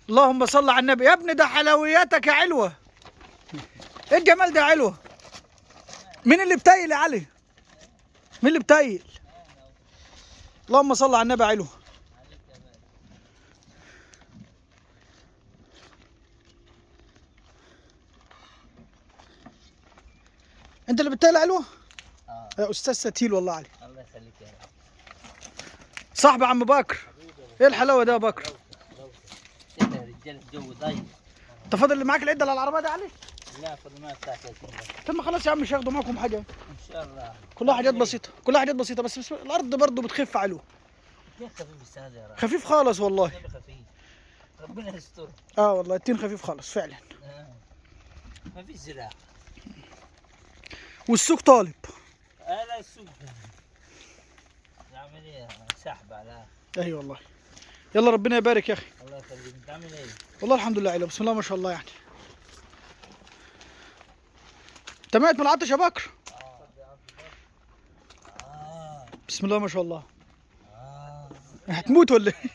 اللهم صل على النبي يا ابني، ده حلوياتك يا علوه. ايه الجمال ده يا علوه؟ مين اللي بتايل يا علي؟ مين اللي بتايل؟ اللهم صل على النبي يا علوه. انت اللي بتايل يا علوه؟ اه. يا استاذ ستيل والله علي. الله يخليك يا رب. صاحبي عم بكر، ايه الحلاوة ده يا بكر؟ انت يا رجال الجو ضيق. انت فاضل اللي معاك العدة على العربية ده يا علي؟ لا فضل ما بتاع 30 بس. طب ما خلاص يا عم، مش هياخدوا معاكم حاجة. ان شاء الله. كلها حاجات بسيطة، كلها حاجات بسيطة بس الارض برضو بتخف علو. كيف خفيف السنة دي يا راجل؟ خفيف خالص والله. النبي خفيف. ربنا يستر. اه والله التين خفيف خالص فعلا. ما فيش زراعة. والسوق طالب. لا السوق العملية سحب على. اي والله. يلا ربنا يبارك يا اخي. الله يخليك، انت عامل ايه؟ والله الحمد لله علو، بسم الله ما شاء الله يعني. انت ميت من العطش يا بكر؟ بسم الله ما شاء الله. هتموت ولا ايه؟